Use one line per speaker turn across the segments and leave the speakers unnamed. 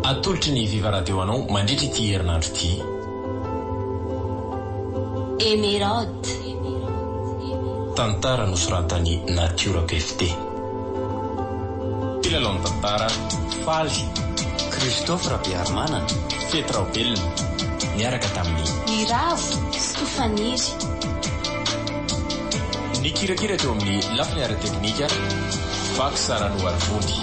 Atolotry ny Viva Radio anao mandritra ity herinandro ity.
Emeraude.
Tantara nosoratan'i Natiora PFT. Mpilalao ny tantara, Faly.
Christophe Rabearimanana.
Fety Raobelina. Niaraka tamin'i.
Niravo sy Tofaniry.
Nikirakira teo amin'ny lafiny ara-teknika, Vax Ranoarivony.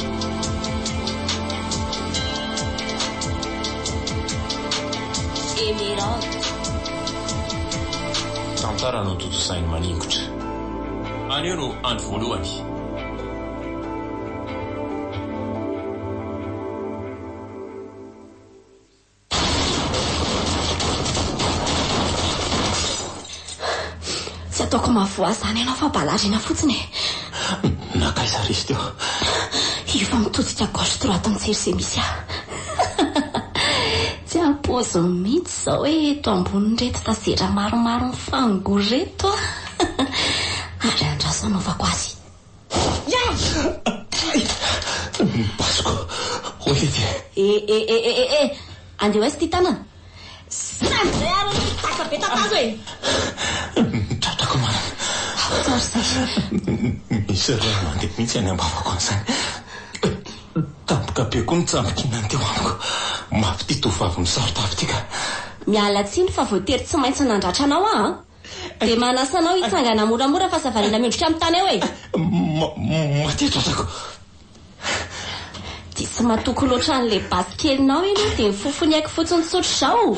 Emeraude.
Tantara notontosain'i Maningotra. Anio no andro voalohany.
Tsy ataoko mahavoa ahy izany ianao fa balarina fotsiny e.
Nankaiza ry izy teo?
Io fa mitodika gauche droite mijery izay misy ahy. Tsy ampoiziny mihitsy izao hoe eto ambonin'ireto tazera maromaro mifangory ireto aho. Ary andraso hanaovako azy.
Ny basiko. Hoy ity.
Eh eh eh eh eh! Andeha ho aiza ity tanana? Zany indray ary aloha daka be tatazo e!
Ny tratrako marina.
Ao tsara izay.
Misy rà mandeha mihitsy any am-bavako any izany. Tampoka be koa ny tsambikinany teo amiko. Mafy ity tovovavy misaro-tava ity ka.
Miala tsiny fa voatery tsy maintsy nandratra anao aho an! Dia manasa anao hitsangana moramora fa aza variana miondrika amin'ny tany eo e!
Maty tratrako.
Dia tsy matoky loatra an'ilay basy kelinao ianao dia ny fofony haiko fotsiny tsotra izao.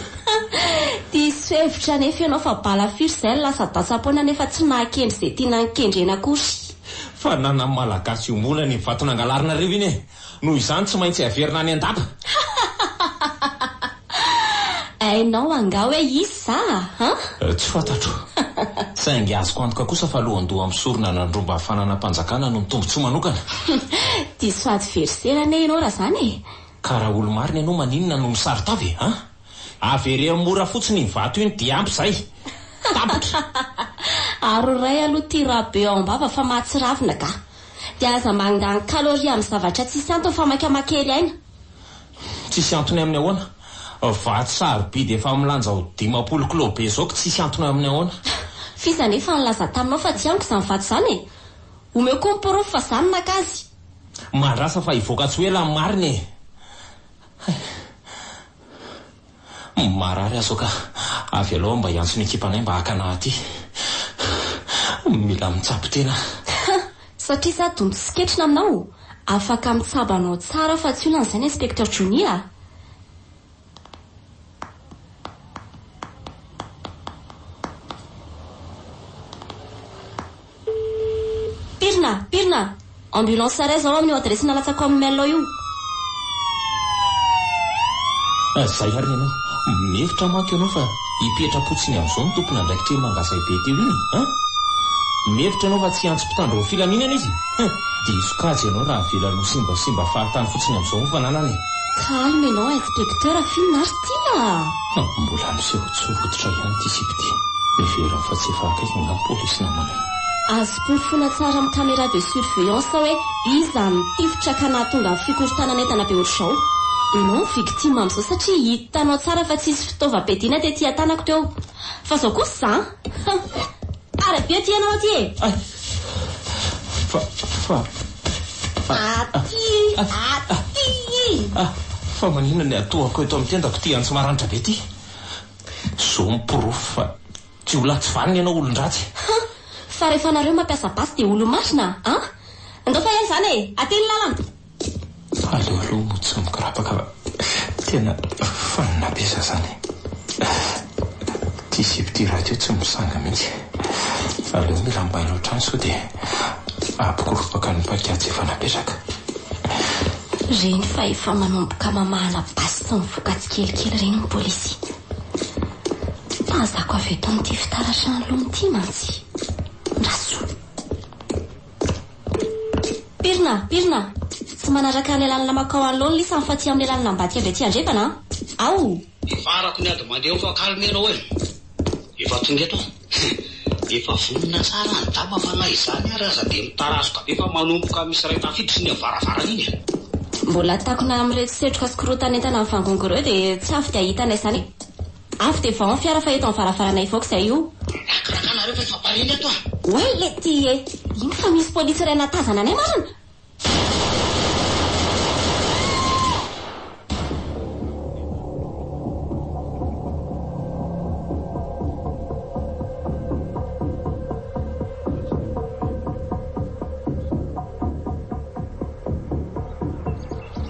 Diso hevitra anefa ianao fa bala firy izay no lasa datsa-poana nefa tsy nahakendry izay tiana nikendrena akory.
Fananan'ny Malagasy iombonana iny vato nangalarinareo iny e! Noho izany tsy maintsy averina any an-dapa.
Hainao angaha hoe iza za an?
Tsy fantatro. Saingy azoko antoka kosa fa lohandoha misorona nandromba fananam-panjakana no mitombontsoa manokana.
Diso adversaire anie ianao raha izany e!
Ka raha olo-marina ianao maninona no misaron-tava e? An? Avereno mora fotsiny iny vato iny dia ampy izay. Tapitra.
Aroray aloha ity rabe ao am-bava fa mahatsiravina ka. Dia aza mandany calorie amin'ny zavatra tsisy antony fa maika makely aina.
Tsisy antony amin'ny ahoana? Vato sarobidy efa milanja ho 50 kilao be izao ko tsisy antony amin'ny ahoana?
F'iza anefa nilaza taminao fa tsy amiko izany vato izany e? Omeo koa ny porofo fa za no naka azy.
Mahandrasa fa hivoaka tsy ho ela ny marina e! Hay. Marary aho zao ka avy aleo aho mba hiantso ny ekipanay mba haka anah aty. Mila mitsabo tena aho.
Ha! Satria za donto sy ketrina aminao? Afaka mitsabo anao tsara aho fa tsy olana izany Inspecteur Johnny a! Pirina! Pirina! Ambulance iray izao amin'io adiresy nalatsako amin'ny mail ao io.
Zay ary ianao. Mihevitra manko ianao fa hipetra-potsiny amin'izao ny tompon'andraikitra iny mangazay be teo iny an? Mihevitra ianao fa tsy hiantso mpitandro ny filaminana izy? Hum! Diso kajy ianao raha avelany ho simbasimba fahatany fotsiny amin'izao ny fananany e!
Calme ianao inspecteur f'inona ary ity a!
Mbola miseho tsy rototra ihany ity sipa ity. Heveriny fa tsy efa akaiky angaha ny polisy namana.
Azo porofoina tsara amin'ny caméra de surveillance hoe iza no nitifitra ka nahatonga ny fikorontanan'entana be ohatr'izao. Ianao no victime amin'izao satria hitanao tsara fa tsisy fitaovam-piadiana tety an-tanako teo. Fa izao kosa an! Ary avia aty ianao aty e!
Ay! Fa, fa,
Aty! Aty!
Fa maninona ny atohako eto amin'ny tendako ity antsy maranitra be ity? Zao ny porofo fa jiolahy tsy vanona ianao olon-dratsy.
Han! Fa rehefa nareo mampiasa basy dia olo-marina an! Ndao fa ela izany e! Aty ny lalana!
Aleo aloha mody tsy mikorapaka fa tena fanina be za zany e! Ty zipo ty rahateo tsy misanga mihitsy. Aleo mila mailo hatrany sao dia hampikoropaka ny paikady efa napetraka.
Reny fa efa manomboka mamahana basy sy mivoaka tsikelikely ireny ny polisy. Tazako avy eto amin'ity fitaratra anoloana ity mantsy. Rasoa. Pirina! Pirina! Tsy manaraka an'ilay lalana mankao anoloana lisany fa aty amin'ilay lalana ambadika avy aty andrefana an! Ao!
Efa arako ny ady mandeha ao fa calme ianao e! Efa tonga eto aho. Efa vonona tsara ny dama fa na izany ary aza dia mitarazoka be fa manomboka misy iray tafiditra iny amin'ny varavarana iny e!
Mbola takona amin'ireto setroka sy korotan'entana mivangongo ireo dia tsy avy dia hahita anay izany e. Avy dia vao ny fiara fa eto amin'ny varavarana hivoaka izay io.
Rakaraka nareo fa efa paré ny ato a!
Oay lety e! Iny fa misy polisy iray nahatazana anay marina!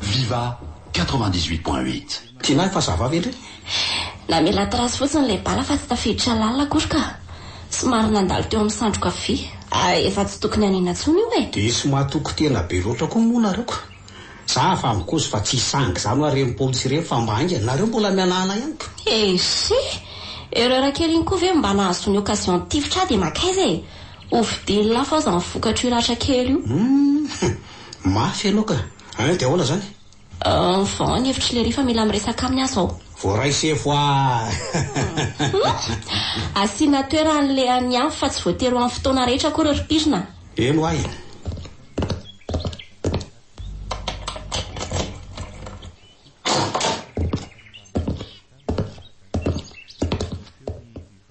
Viva 98.8.
Tinah efa ça va ve ndry?
Namela trace fotsiny ilay bala fa tsy tafiditra lalina akory ka. Somary nandalo teo amin'ny sandriko havia. Efa tsy tokony hanina intsony io e.
Dia tsy matoky tena be loatra koa moa nareo ka. Za afa mikozy fa tsy hisangy zany hoa reny polisy ireny fa mba haingana. Nareo mbola mihanahana ihany ka.
Ehe! Erreur kely iny koa ve mba nahazoany occasion nitifitra ahy dia mankaiza e! Hovidiany lafo aza ny vokatr'io ratra kely io.
Humm! Mafy ianao ka. Hein, dia ahoana izany?
Vao ny hevitr'i Lery fa mila miresaka aminy aho izao.
Voaray sefo ah!
Asiana toerany le any ihany fa tsy voatery ho amin'ny fotoana rehetra akory ry Pirina.
Eny ho ahy e.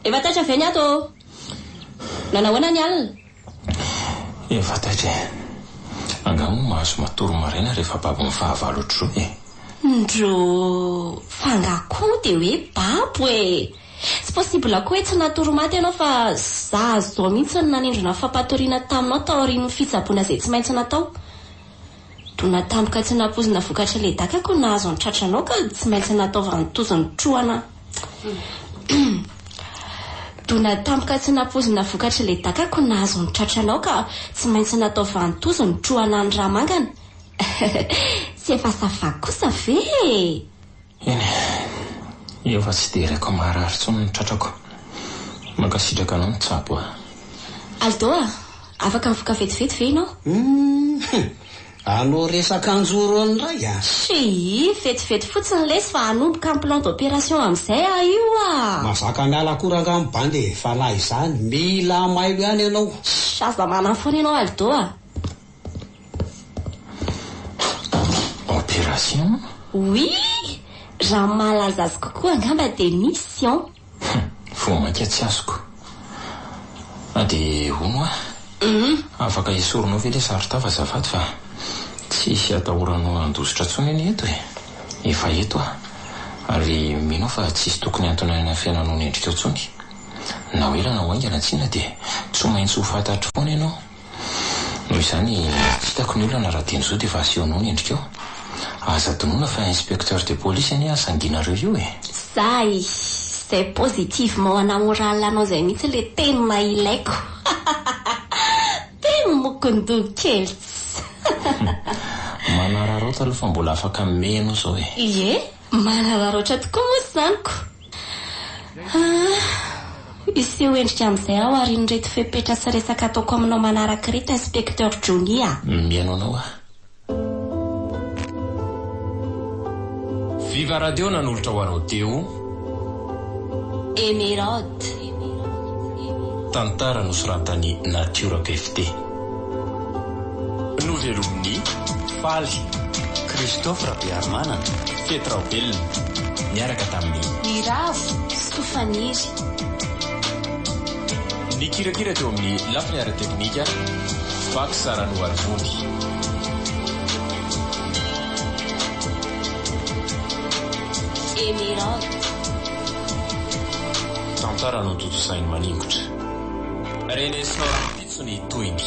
Efa taitra ve ny ato ô? Nanahoana ny alina?
Efa taitra e. Angaha moa mahazo matory maraina rehefa babon'ny fahavalo ohatr'izao e?
Ndroo, fa angaha koa moa dia hoe babo e? Tsy possible koa hoe tsy natory maty ianao fa za zao mihitsy no nanindrona fampatoriana taminao taorian'ny fitsaboana izay tsy maintsy natao. Dona tampoka tsy nampoizina vokatry ilay dakako no nahazo ny tratranao ka tsy maintsy nataovan'ny tozo nitrohana Dona tampoka tsy nampoizina vokatry ilay dakako no nahazo ny tratranao ka tsy maintsy nataovan'ny tozo nitrohana ny rà mangana. Tsy efa ça va kosa ve e!
Eny e, efa tsy dia raiko marary intsony ny tratrako. Mankasitraka anao nitsabo ahy.
Aldo a, afaka mivoka vetivety ve ianao?
Hum, hanao resaka anjoro indray a!
Tsia, vetivety fotsiny lesy fa hanomboka ny plan d'opération amin'izay aho io a!
Mazaka miala akory angaha ny bandy e, fa na izany, mila mailo ihany ianao.
Tsia, aza manahy foana ianao Aldo a!
Opération?
Oui! Raha mahalaza azy kokoa angamba dia mission.
Hum, vao mainka tsy azoko. Ah dia hono hoa, afaka esorinao ve ilay saron-tava azafady fa tsisy atahoranao handositra intsony anie eto e! Efa eto aho, ary mino aho fa tsisy tokony antony hanafenanao ny endrikao intsony. Na ho ela na ho haingana tsinona dia tsy maintsy ho fantatro foana ianao. Noho izany, tsy hitako ny olana raha dieny izao dia efa asehonao ny endrikao. Aza adinoina fa inspecteur de police anie asanginareo io e!
Zay! Zay positivement ana moral anao zay mihitsy le tena ilaiko! Teny mokondoha kely ts!
Manararaotra aloha fa mbola afaka mimehy ianao izao e!
Ie! Manararaotra tokoa moa izany ko! Ah! Hiseho endrika amin'izay aho aorian'ireto fepetra sy resaka ataoko aminao manaraka ireto Inspecteur Johnny a!
Mihaino anao aho. Viva Radio nanolotra ho anao teo.
Emeraude.
Tantara nosoratan'i Natiora PFT. Novelomin'i Faly.
Christophe Rabearimanana.
Fety Raobelina. Niaraka tamin'i.
Niravo, Sofaniry.
Nikirakira teo amin'ny lafiny ara-teknika, Vax Ranoarivony.
Emeraude.
Tantara notontosain'i Maningotra. Reneso rahampitso ny tohiny.